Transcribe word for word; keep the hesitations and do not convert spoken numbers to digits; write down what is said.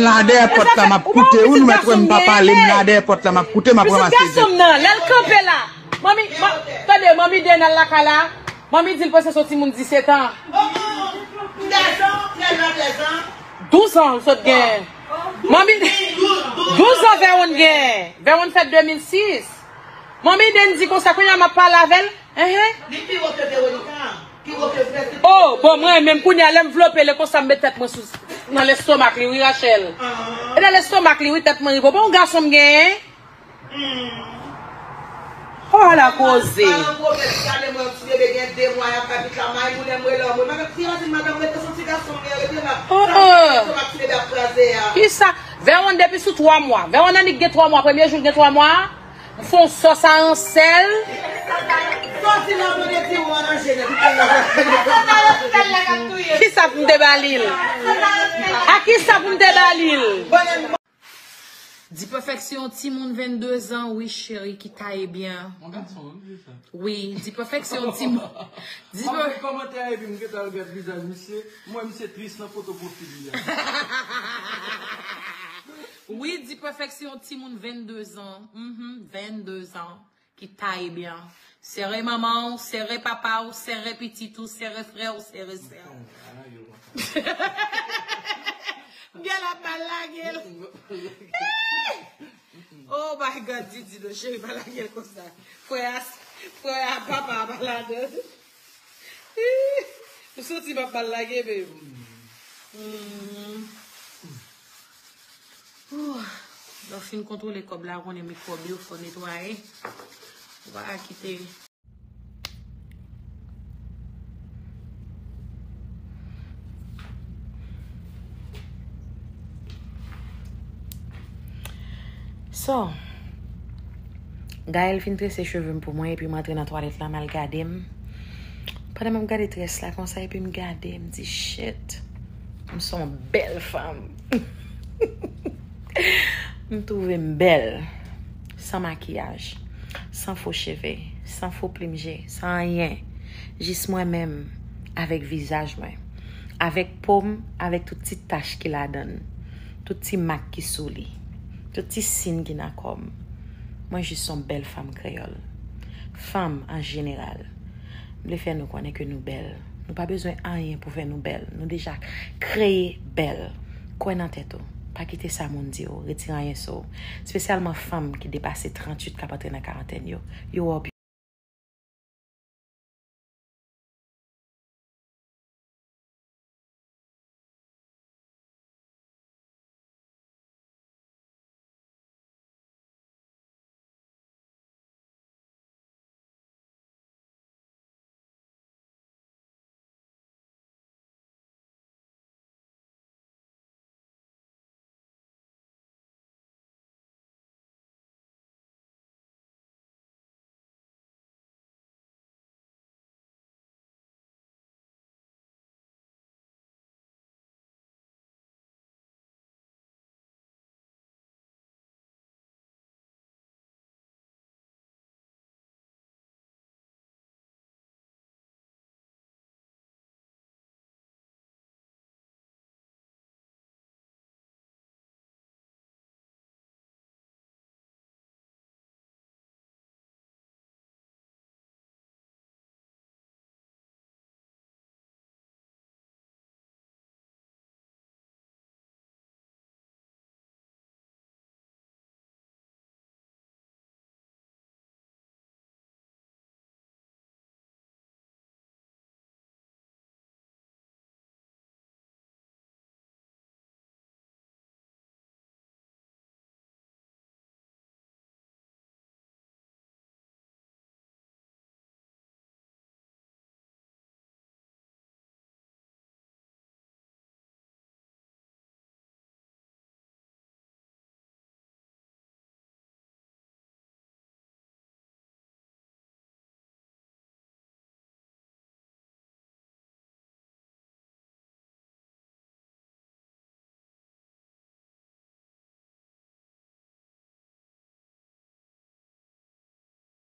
la dèyè pòt la, m ap koute. Ou nou mèt wè m pa pale, m la dèyè pòt la, m ap koute, m ap ranmase. Pitit gason m nan, lè l kanpe la. Manmi, man-, tande, manmi Dèn al lakay la. Manmi di l panse se yon timoun disèt an. Douz an l sot gen. Manmi, douz an Vèwonn gen. Vèwonn fèt de mil sis. Manmi Dèn di konsa, kounye a m ap pale avè l. Enhen. Li pi wo ke Veronica. Pi wo ke Fred. Oh, bon, mwen menm kounye a, lè m vlope li konsa, m met tèt mwen sou, nan lestomak li, wi, Rachel. E nan lestomak li, wi, tèt mwen rive. Bon, gason m genyen. Oh, ala koze. Sa yon pwomès, gade mwen, yon ti bebe gen de mwa, y ap bay pit la may, moun m rele, mwen, madanm, si madanm, madanm, rete sou ti gason m, rete la. Oh, oh. Sa lestomak ti bebe ap kraze a. Kisa? Vèwonn depi sou twa mwa. Vèwonn annik gen twa mwa, premye jou l gen twa mwa. M fè yon sòs a ansèl. Sòti nan mwen de ti ou an anje nèt. Kisa pou m te ba li l? A kisa pou m te ba li l? Dipèfèk se yon timoun vennde zan, wi, cheri, ki taye byen. Yon gason, wi, se sa. Wi, Dipèfèk se yon timoun. Mwen fè kòmantè a epi m gentan al gad vizaj misye. M wè misye tris nan foto pwofil li a. Wi, Dipèfèk se yon timoun vennde zan. Mhm, vennde zan. Ki taye byen. Sere manman w, sere papa w, sere pitit ou, sere frè w, sere sè w. M gen la mal lage l. Oh my God, Didi, non, cheri, pa lage l konsa. Frè a, frè a, papa a pa ladan l. M santi m ap mal lage, baby. Mm. Ouh. Lè w fin kontwole kòb la, ou konnen mikwòb yo, fò netwaye. Ou pa ka kite. So, Gaël fin trese cheve m pou mwen, epi m antre nan twalèt la, m al gade m. Pandan m ap gade très la konsa, epi m gade, m di, "Shit, m se yon bèl fanm." M twouve m bèl, san makiyaj, san fo cheve, san fo plim je, san anyen. Jis mwen menm, avèk vizaj mwen, avèk po m, avèk tout ti tach ki ladan l, tout ti mak ki sou li, tout ti sin ki nan kò m. Mwen jis yon bèl fanm kreyòl. Fanm an jeneral. M vle fè nou konnen ke nou bèl. Nou pa bezwen anyen pou fè nou bèl. Nou deja kreye bèl. Kwè nan tèt ou. Pa kite sa moun di w retire anyen sou ou. Espesyalman fanm ki depase tranntuit k ap antre nan karantèn yo. Yo wè w